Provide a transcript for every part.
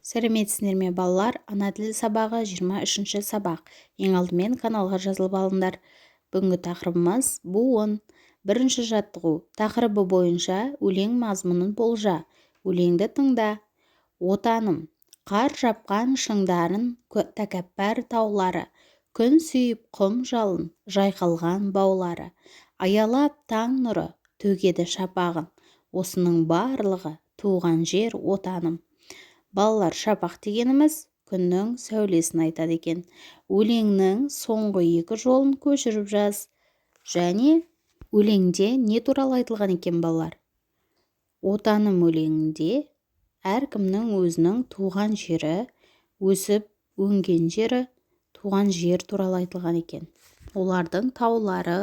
Сәлеметсіңдер ме, балалар! Ана тілі сабағы, 23-сабақ. Ең алдымен каналға жазылып алыңдар. Бүгінгі тақырыбымыз – буын. Бірінші жаттығу. Тақырыбы бойынша өлең мазмұнын болжа. Өлеңді тыңда. Отаным, қар жапқан шыңдарын, тәкаппар таулары, күн сүйіп құм жалын, жайқалған баулары, аялап таң нұры төгеді шапағын, осының барлығы туған жер, Отаным. Балалар, шапақ дегеніміз күннің сәулесін айтады екен. Өлеңнің соңғы екі жолын көшіріп жаз. Және өлеңде не туралы айтылған екен, балалар? «Отаным» өлеңінде әркімнің өзінің туған жері, өсіп өнген жері, туған жер туралы айтылған екен. Олардың таулары,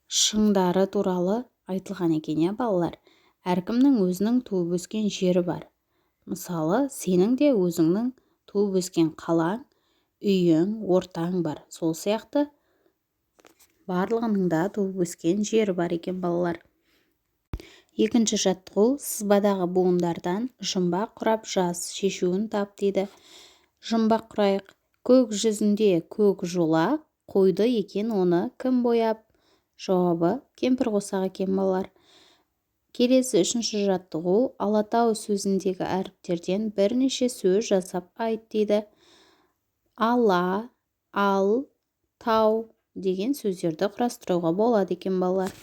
шыңдары туралы айтылған екен, иә, балалар? Әркімнің өзінің туып өскен жері бар. Мысалы, сенің де өзіңнің туып өскен қалаң, үйің, ортаң бар. Сол сияқты барлығының да туып өскен жері бар екен, балалар. Екінші жаттығу. Сызбадағы буындардан жұмбақ құрап жаз, шешуін тап дейді. Жұмбақ құрайық. Көк жүзінде көк жолақ, қойды екен оны кім бояп? Жауабы – кемпір қосақ екен, балалар. Келесі, үшінші жаттығу. «Алатау» сөзіндегі әріптерден бірнеше сөз жасап айт дейді. «Ала», «ал», «тау» деген сөздерді құрастыруға болады екен, балалар.